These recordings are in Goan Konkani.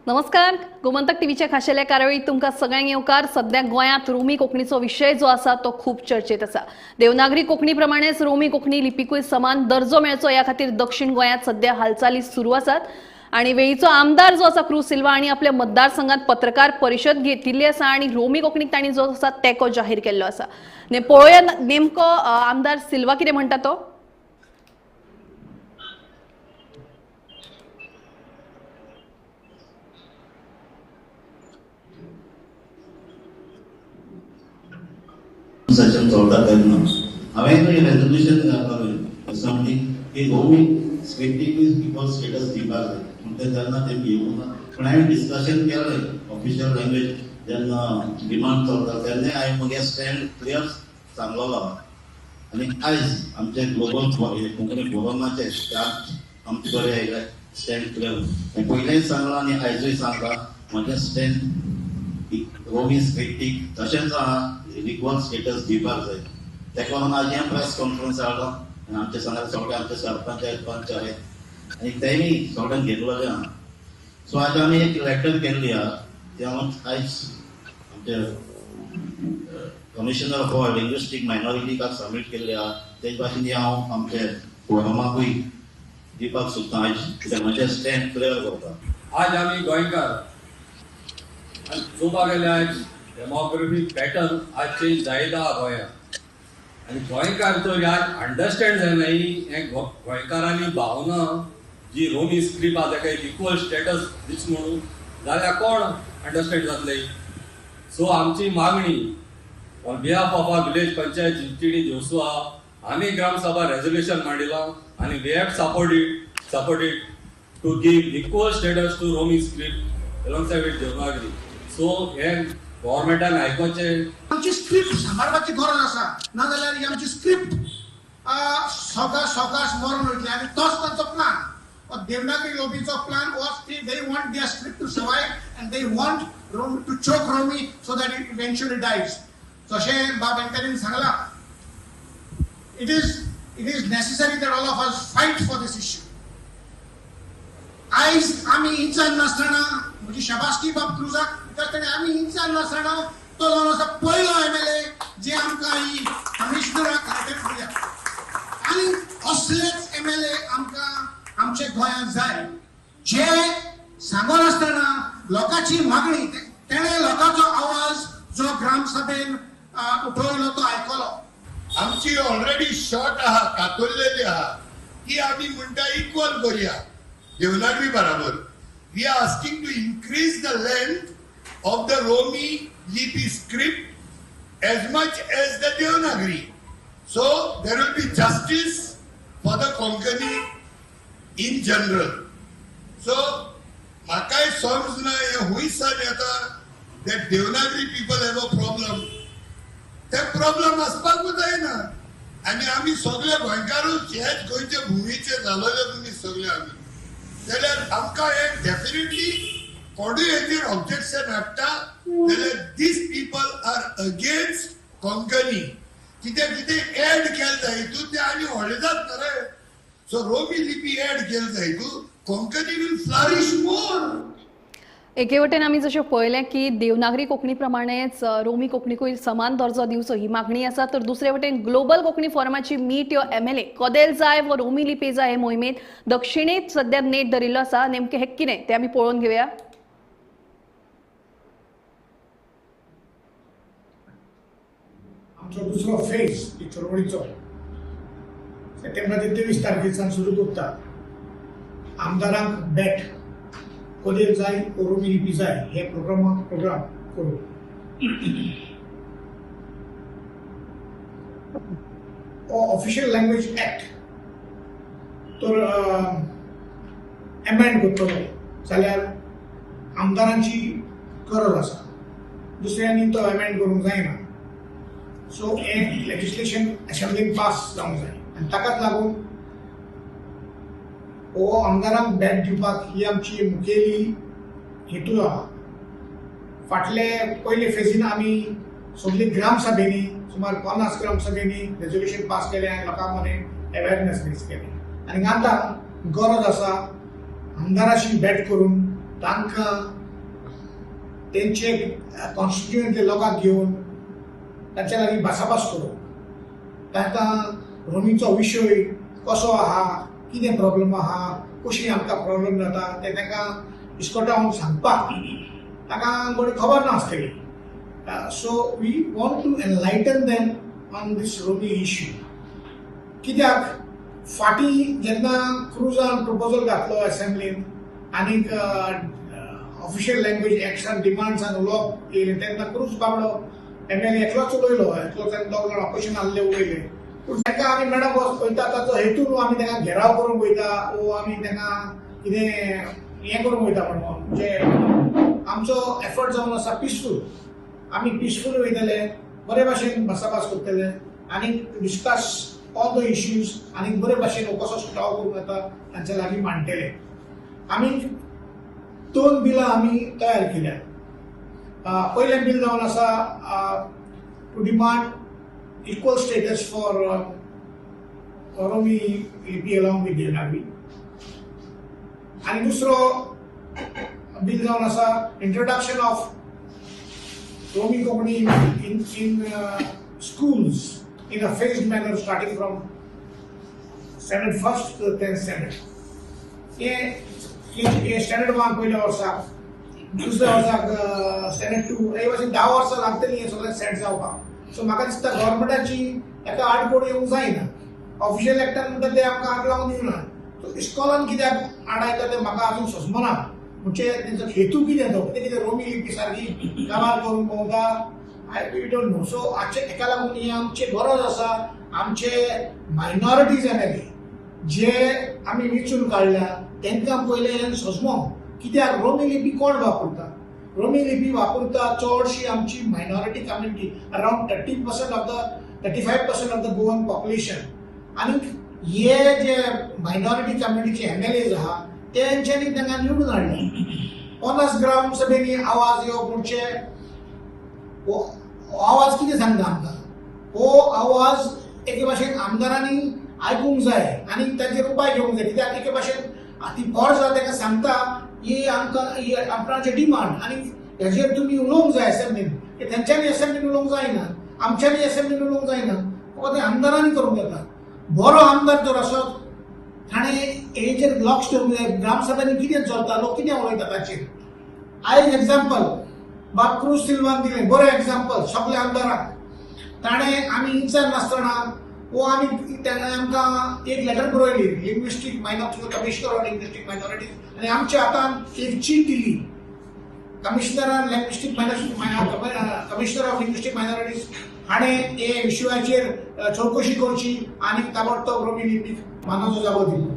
नमस्कार, गोमंतक टीव्हीच्या खाशेल्या कार्यावळीत तुमकां सगळ्यांक येवकार. सद्या गोंयांत रोमी कोंकणीचो विशय जो आसा तो खूब चर्चेत आसा. देवनागरी कोंकणी प्रमाणेच रोमी कोंकणी लिपीकूय समान दर्जो मेळचो ह्या खातीर दक्षिण गोंयांत सद्या हालचाली सुरू आसात आणि वेळीचो आमदार जो आसा क्रूज सिल्वा आनी आपल्या मतदारसंघात पत्रकार परिशद घेतिल्ली आसा आणि रोमी कोंकणीक तांणी जो आसा तेंको जाहीर केल्लो आसा. पळोवया नेमको आमदार सिल्वा कितें म्हणटा तो. सेशन चलता तेन्ना हांवें रेजोल्युशन घातलें असेंब्ली की रोमी स्क्रिप्टीकूय इक्वल स्टेटस दिवपाक जाय, पूण ते तेन्ना ते येवंक ना. पूण हांवें डिस्कशन केलें ऑफिशियल लँग्वेज जेन्ना डिमांड चलता तेन्नाय हांवें म्हगे स्टँड क्लियर सांगलेलो. आनी आयज आमचे ग्लोबल कोंकणी फोरमाचे आमचे कडेन आयले स्टँड क्लियर. हांवें पयलेंय सांगलां आनी आयजूय सांगता, म्हजें स्टँड रोमी स्क्रिप्टीक तशेंच आहा, इक्वल स्टेटस दिवपाक जाय. ताका लागून आज हें प्रेस कॉन्फरन्स हाडलो आनी आमचे सांगा सगळे आमचे सरपंच पंच आहेत आनी तेणी सगळ्यांक घेतलेलें आहा. सो आज आमी एक लेटर केल्ली आहा ती हांव आयज आमचे कमिशनर फॉर लिंग्विस्टीक मायनॉरिटीक सबमीट केल्ली आहा. तेच भाशेन ती हांव आमचे फोरमाकूय दिवपाक सोदतां आयज, कित्याक म्हजें स्टँड क्लियर करता. आज आमी गोंयकार आनी चोवपाक गेल्यार आयज डेमोग्राफी पॅटर्न आज चेंज जायत आहा गोंयांत आनी गोंयकार तर आज अंडरस्टँड जायना हें गोंयकारांली भावना जी रोमी स्क्रिप्ट आहा ताका एक इक्वल स्टेटस दीच म्हणून जाल्यार कोण अंडरस्टँड जातले. सो आमची मागणी on behalf of our village panchayat Chinchinim Josua आमी ग्रामसभा रेजोल्युशन मांडिलां आनी we have supported to give equal status to Romi script alongside with Devanagari. So हें गव्हर्मेंटान आयकोचें. आमची स्क्रिप्ट सांबाळपाची गरज आसा, नाजाल्यार ही आमची स्क्रिप्ट सवकास सवकास मरून वयतली. आनी तोच तांचो प्लान, देवनागरी लोबीचो plan was they want their script to survive and they want to choke Romi so that it eventually dies. जशें बाब एंटनीन सांगलां, it is necessary that all of us fight for this issue. आयज आमी इंचान नासतना, म्हजी शाबासकी बाब क्रुजाक, because ताणें आमी इंचान नासतना तो जावन आसा पयलो MLA जे आमकां ही कमिशनराक लेटर दिल्या. आनी असलेच MLA आमकां आमच्या गोंयांत जाय, जे सांगनासतना लोकांची मागणी, तेणें लोकांचो आवाज जो ग्रामसभेन उठयलो तो आयकलो. आमची ऑलरेडी शॉर्ट आहा, कातरलेली आहा, ती आमी म्हणटा इक्वल करुया देवनागरी बराबर. We are asking to increase the length of the Romi Lipi script as much as the Devanagari. So there will be justice for the Konkani in general. So म्हाकाय समजना हें हुंयसान येता that Devanagari people have a problem. ते प्रॉब्लम आसपाकूच जायना. आनी आमी सगळे गोंयकारूच हेच गोंयचे भुंयेचे जालोले मनीस सगळे आमी, जाल्यार आमकां हें डेफिनेटली कोणूय हेजेर ऑब्जेक्शन हाडटा जाल्यार these people are against Konkani. कितें कितें एड केलें जाय हितून तें आनी व्हडलें जाता रे. सो रोमी लिपी एड केलें जाय हितून कोंकणी वील फ्लरिश मोर. एके वटेन आमी जशें पळयलें की देवनागरी कोंकणी प्रमाणेच रोमी कोंकणीकूय समान दर्जो दिवचो ही मागणी आसा, तर दुसरे वटेन ग्लोबल कोंकणी फोरमाची मीट यो MLA कदेल जाय व रोमी लिपी जाय हे मोहिमेंत दक्षिणेंत सद्या नेट धरिल्लो आसा. नेमकें हें कितें तें आमी पळोवन घेवया. आमचो दुसरो फेज ही चळवळीचो सप्टेंबराचे 23 तारखेसान सुरू करता. आमदारांक बेट कदेल जाय रोमी लिपी जाय हे प्रोग्राम करूं. ऑफिशियल लँग्वेज एक्ट तर एमेंड करतलो जाल्यार आमदारांची गरज आसा, दुसऱ्यांनी तो एमेंड करूंक जायना. सो हें लेजिस्लेशन असेंब्लीन पास जावंक जाय आनी ताकाच लागून हो आमदारांक बॅट दिवपाक ही आमची मुखेली हेतू आहा. फाटले पयले फेजीन आमी सगळी ग्रामसभेंनी सुमार 50 ग्रामसभेंनी रेजोल्युशन पास केलें आनी लोकां मदें अवेरनेस रेज केली. आनी आतां गरज आसा आमदाराशी भेट करून तांकां तेंचे कॉन्स्टिट्युएंटले लोकांक घेवन तांच्या लागीं भासाभास करूंक, तांकां रोमीचो विशय कसो आहा, कितें प्रॉब्लम आहा, कशी आमकां प्रॉब्लम जाता तें तांकां इस्कोटावन सांगपाक तांकां बरी खबर नासतली. So we want to enlighten them on this Romi issue. कित्याक फाटीं जेन्ना क्रुजान प्रपोजल घातलो एसेंब्लीन आनीक ऑफिशियल लँग्वेज एक्शन डिमांड्सान उलोवप येयलें तेन्ना क्रूज बाबडो एम एल ए एकलोच उलयलो, एकलो तेन्ना दोग जाण ऑपोजिशन आहले उलयले. पूण तांकां आमी मॅडम वयता ताचो हेतू न्हू आमी तांकां घेराव करूंक वयता वो आमी तांकां कितें हें करूंक वयता म्हणून. म्हणजे आमचो एफर्ट जावन आसा पिसफूल, आमी पिसफूल वयतले, बरे भाशेन भासाभास करतले आनी डिस्कस ऑल the issues आनी बरे भाशेन हो कसो सुटावो करूंक येता तांच्या लागीं मांडटले. आमी 2 बिलां आमी तयार केल्या. पयलें बील जावन आसा to demand equal status for Romi Lipi along with Devanagari, आनी दुसरो बील जावन आसा introduction of Romi Konkani in schools in a phased manner starting from standard 1st to 10th standard. हे स्टँडर्ड 1 पयल्या वर्साक, दुसऱ्या वर्साक स्टँडर्ड 2, हे भाशेन 10 वर्सां लागतलीं हें सगळें सेट जावपाक. सो म्हाका दिसता गव्हर्मेंटाची हेका आडकोड येवंक जायना. ऑफिशियल एक्टान म्हणटा ते आमकां हात लावन दिवना, सो इस्कॉलान कित्याक आडायता तें म्हाका आजून समजना. म्हणजे तेंचो हेतू कितें तो, कितें कितें रोमी लिपी सारकी काबार करूंक भोंवता, I we don't know. So हाचे हेका लागून ही आमची गरज आसा, आमचे मायनॉरिटीज एम एल ए जे आमी वेंचून काडल्या तांकां पयलें हें सजमो. कित्याक रोमी लिपी कोण वापरता? रोमी लिपी वापरता चडशी आमची minority community, around 30% of the 35% of the Goan population. आनी हे जे मायनॉरिटी कम्युनिटीचे एम एल एज आहा तेंच्यांनी तांकां निवडून हाडले. 50 ग्राम सभेंनी आवाज येवप म्हणजे हो आवाज कितें सांगता आमकां? हो आवाज एके भाशेन आमदारांनी आयकूंक जाय आनी तांचेर उपाय घेवंक जाय. कित्याक एके भाशेन ती फॉर्ज आसा तांकां सांगता ही आमकां ही आपणाचे डिमांड आनी हेजेर तुमी उलोवंक जाय एसेंब्लीन. तेंच्यांनी एसेंब्लीन उलोवंक जायना, आमच्यांनी एसेंब्लीन उलोवंक जायना, फकत आमदारांनी करूंक जाता. बरो आमदार जर आसत ताणें हेजेर लक्ष दवरूंक जाय, ग्रामसभांनी कितें चलता, लोक कितें उलयता ताचेर. आयज एग्जाम्पल बाब क्रूज सिल्वान दिलें बरें एग्जाम्पल सगल्या आमदारांक. ताणें आमी इन्सान नासतना वो आमी ताणें आमकां एक लेटर बरयली linguistic minority commissioner on linguistic minorities, आनी आमच्या हातान एक चीट दिली कमिशनरान linguistic commissioner of linguistic minorities हाणें हे विशयाचेर चवकशी करची आनी ताबडतोब रोमी लिपीक मानाचो जागो दिलो.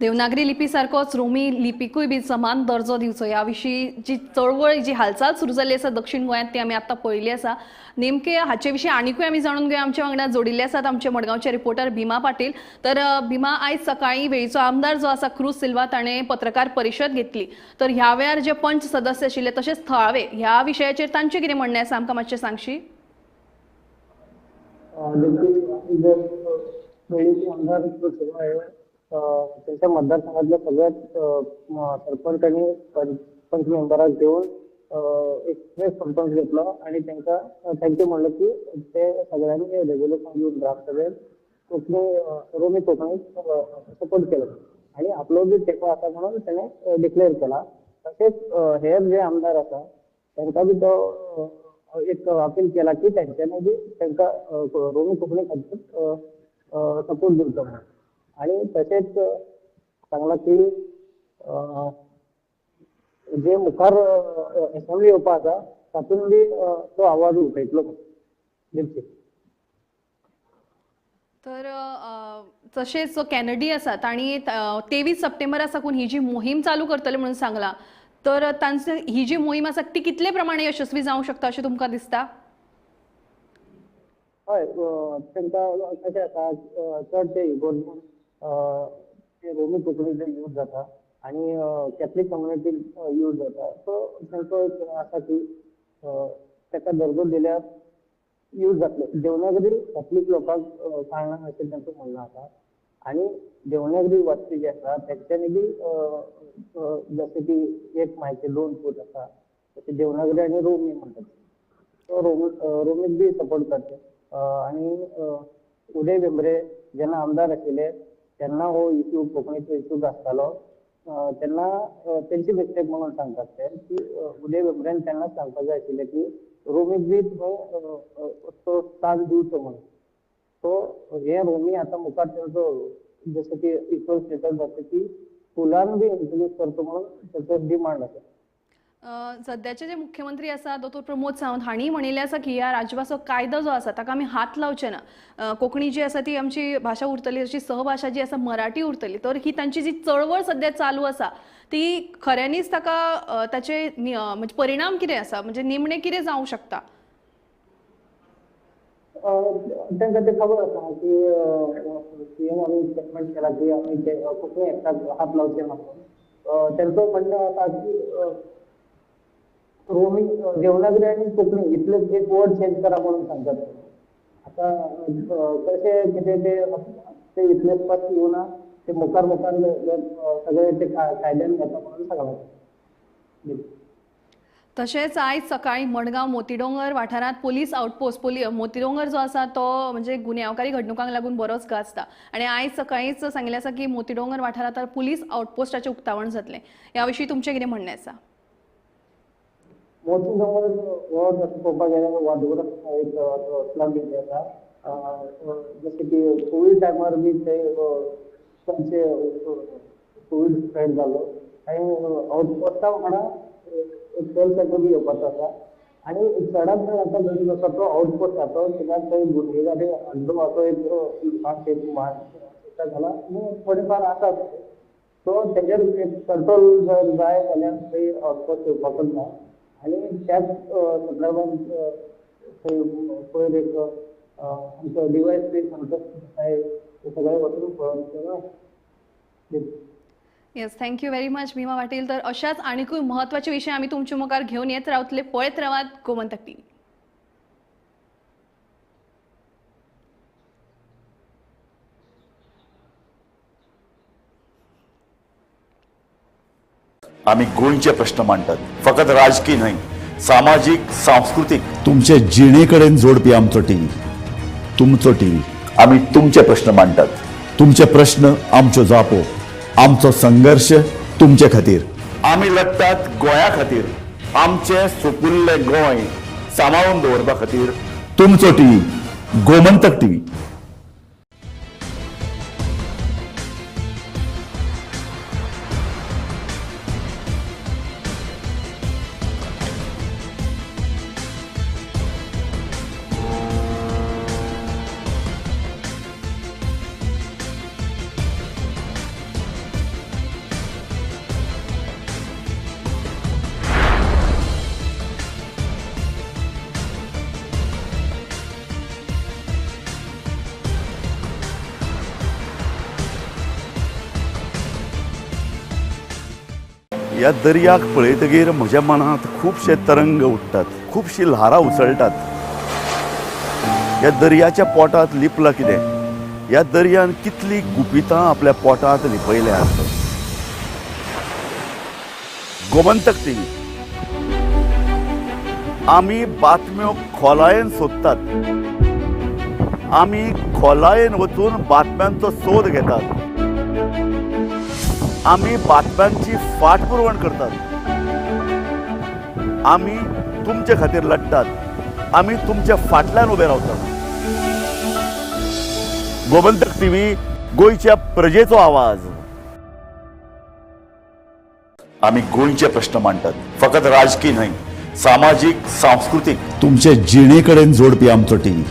देवनागरी लिपी सारकोच रोमी लिपीकूय बी समान दर्जो दिवचो ह्या विशीं जी चळवळ, जी हालचाल सुरू जाल्ली आसा दक्षिण गोंयांत ती आमी आतां पळयल्ली आसा. नेमके हाचे विशीं आनिकूय आमी जाणून घेवया. आमच्या वांगडा जोडिल्ले आसात आमचे मडगांवचे रिपोर्टर भीमा पाटील. तर भीमा, आयज सकाळीं वेळीचो आमदार जो आसा क्रूज सिल्वा ताणें पत्रकार परिशद घेतली, तर ह्या वेळार जे पंच सदस्य आशिल्ले तशेंच थळावे ह्या विशयाचेर तांचें कितें म्हणणें आसा आमकां मातशें सांगशी? त्यांच्या मतदारसंघातल्या सगळ्याच सरपंच आणि पंच मेंबराक घेऊन एक प्रेस कॉन्फरन्स घेतलो आणि त्यांका thank you म्हणलं की ते सगळ्यांनी रेझोल्युशन घेऊन ग्रामसभेत कोंकणी रोमी कोंकणीक सपोर्ट केलो आणि आपलो बी तेंको आसा म्हणून तेणे डिक्लेअर केला. तशेंच हेर जे आमदार आसा तांकां बी तो एक अपील केला की तेंच्यांनी बी तांकां रोमी कोंकणी खातीर सपोर्ट दिवचो म्हणून. आणि तशेंच सांगला की जे मुखार असेंब्ली येवपा आसा तातूंत बी तो आवाज उठयतलो. तर तशेंच जो कॅनडी आसा तांणी 23 सप्टेंबरा साकून ही जी मोहीम चालू करतले म्हणून सांगला, तर तांचे ही जी मोहीम आसा ती कितले प्रमाणे यशस्वी जावंक शकता अशें तुमकां दिसता? हय, तांकां कशें आसा चड ते इगोर्जून रोमी कोंकणी यूज जाता आनी कॅथलीक कम्युनिटीक यूज जाता, सो तांचो एक आसा की ताका दर्जो दिल्यार यूज जातले. देवनागरी कॅथलीक लोकांक कळना अशें तांचो म्हणणें आसा. आनी देवनागरी वाचपी जे आसा तेंच्यांनी बी जशें की एक मायचे दोन पूत आसा तशें देवनागरी आनी रोमी म्हणटात, सो रोमीक बी सपोर्ट करचे. आनी उदय भेंब्रे जेन्ना आमदार आशिल्ले तेन्ना हो इशू कोंकणीचो इशू गाजतालो, तेन्ना तेंची मिस्टेक म्हणून सांगतात ते की उदय भेंब्रेन तेन्नाच सांगपाक जाय आशिल्लें की रोमीक बी तुवें तो स्थान दिवचो म्हणून. सो हे रोमी आतां मुखार तेंचो जशें की इक्वल स्टेटस जाता की स्कुलान बी इंट्रोड्यूस करचो म्हणून तेचो डिमांड आसा. सद्याचे जे मुख्यमंत्री आसा दोतोर प्रमोद सावंत हांणी म्हणिल्लें आसा की ह्या राजभासो कायदो जो आसा ताका आमी हात लावचे ना, कोंकणी जी आसा ती आमची भाशा उरतली, अशी सहभाशा जी आसा मराठी उरतली. तर ही तांची जी चळवळ सद्या चालू आसा ती खऱ्यांनीच ताका ताचे म्हणजे परिणाम कितें आसा, म्हणजे निमणें कितें जावंक शकता? तांकां तें खबर आसा की सीएम आमी स्टेटमेंट केला की आमी कोंकणी एक्टाक हात लावचे ना म्हणून. तेंचो म्हणणें आसा की रोमी देवनागरी आनी कोंकणी इतलेच एक वर्ड चेंज करा म्हणून सांगतात. आतां कशें कितें ते इतले स्पश्ट येवना, ते मुखार मुखार सगळे ते कायद्यान घेता म्हणून सांगलां. तशेंच आयज सकाळी मडगांव मोतीडोंगर वाठारांत पुलीस आउटपोस्ट मोतीडोंगर जो आसा तो म्हणजे गुन्यांवकारी घडणुकांक लागून बरोच गाजता आनी आयज सकाळीच सांगिल्लें आसा की मोतीडोंगर वाठारांत पुलीस आउटपोस्टाचें उक्तावण जातलें. ह्या विशीं तुमचें कितें म्हणणें आसा? मोतीडोंगर हो तशें पळोवपाक गेल्यार वादग्रस्त एक स्लम एरिया आसा. जशें की कोवीड टायमार बी ते तांचे कोवीड स्प्रेड जालो आनी आउटपोस्टा वांगडा एक हेल्थ सेंटर बी येवपाचो आसा आनी चडांत चड आतां गरज आसा तो आउटपोस्ट आसा कित्याक थंय गुन्हेगारी अड्डो असो एक जाला आनी थोडे फार आसात, सो तेजेर एक कंट्रोल जर जाय जाल्यार थंय आउटपोस्ट येवपाकूच जाय. आनी त्याच संदर्भात थंय पयर एक आमचो डिवायस बी संतोष देसाय हे सगळे वचून पळोवन. Yes, thank you very much Bhima Patil. तर अशाच आनीकूय म्हत्वाचे विशय आमी तुमचे मुखार घेवन येत रावतले. पळयत रावात गोमंतक टीव्ही. आमी गोंयचे प्रश्न मांडटात, फकत राजकीय न्हय, सामाजीक, सांस्कृतीक, तुमचे जिणे कडेन जोडपी आमचो टीव्ही, तुमचो टीव्ही. आमी तुमचे प्रश्न मांडटात, तुमचे प्रश्न आमच्यो जापो, आमचो संघर्ष तुमचे खातीर. आमी लढटात गोंया खातीर, आमचें सुपुल्लें गोंय सांबाळून दवरपा खातीर. तुमचो टीव्ही, गोमंतक टीव्ही. ह्या दर्याक पळयतगीर म्हज्या मनांत खुबशे तरंग उठ्ठात, खुबशी ल्हारां उसळटात. ह्या दर्याच्या पोटांत लिपलां कितें? ह्या दर्यान कितलीं गुपितां आपल्या पोटांत लिपयल्यांत. गोमंतक टीव्ही आमी बातम्यो खोलायेन सोदतात, आमी खोलायेन वचून बातम्यांचो सोद घेतात, आमी बातम्यांची फाटपुरवण करतात, आमी तुमचे खातीर लढटात, आमी तुमच्या फाटल्यान उबे रावतात. गोमंतक टीव्ही, गोंयच्या प्रजेचो आवाज. आमी गोंयचे प्रश्न मांडटात, फकत राजकीय न्हय, सामाजीक, सांस्कृतीक, तुमचे जिणे कडेन जोडपी आमचो टीव्ही.